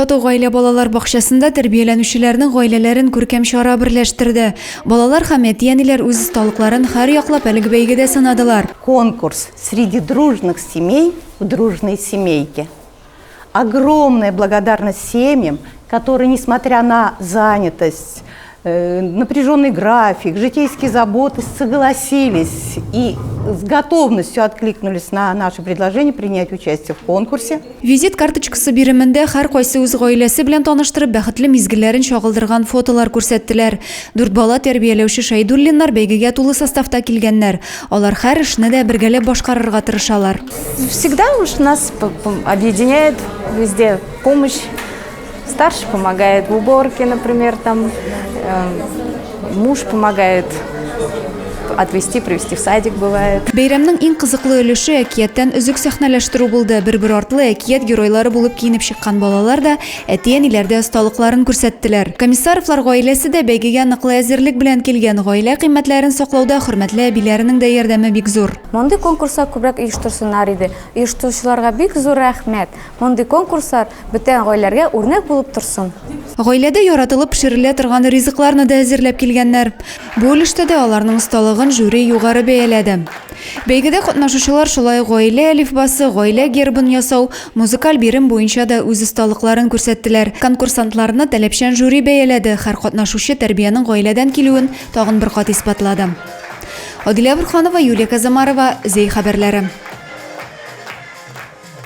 Тату гаилә балалар бакчасында тәрбияләнүчеләрнең гаиләләрен күркәм чара берләштерде. Балалар һәм әти-әниләр үз осталыкларын һәр яклап әлеге бәйгедә сынадылар. Конкурс Среди дружных семей в дружной семейке. Огромная благодарность семьям, которые, несмотря на занятость, э, напряженный график, житейские заботы, согласились и с готовностью откликнулись на наше предложение принять участие в конкурсе. Визит карточкасы биремендә һәркайсы үз гаиләсе белән таныштырып, бәхетле мизгелләрен чагылдырган фотолар күрсәттеләр. Дүрт бала тәрбияләүче Шәйдуллиннар бәйгегә тулы составта килгәннәр. Алар һәр эшне дә бергәләп башкарырга тырышалар. Всегда уж нас объединяет везде помощь. Старший помогает в уборке, например, там э, муж помогает отвезти, привезти в садик бывает. Бәйрәмнең иң кызыклы өлеше әкияттән өзек сәхнәләштерү булды. Бер-бер артлы әкият геройлары булып киенеп чыккан балалар да, әти-әниләр дә осталыкларын күрсәттеләр. Комиссаровлар гаиләсе дә бәйгегә ныклы әзерлек белән килгән. Гаилә кыйммәтләрен саклауда хөрмәтле әбиләренең дә ярдәме бик зур. Мондый конкурслар күбрәк оештырсыннар иде. Оештыручыларга бик зур рәхмәт. Мондый конкурслар бүтән гаиләләргә үрнәк булып торсын. Гаиләдә яратылып пешерелә торган ризыкларны да әзерләп килгәннәр. Бу өлештә дә аларның осталыгын жюри югары бәяләде. Бәйгедә катнашучылар шулай ук гаилә әлифбасы, гаилә гербын ясау, музыкаль бирем буенча да үз осталыкларын күрсәттеләр. Конкурсантларны таләпчән жюри бәяләде, һәр катнашучы тәрбиянең гаиләдән килүен тагын бер кат исбатлады. Адилә Бурханова, Юлия Казамарова, Зәй хәбәрләре.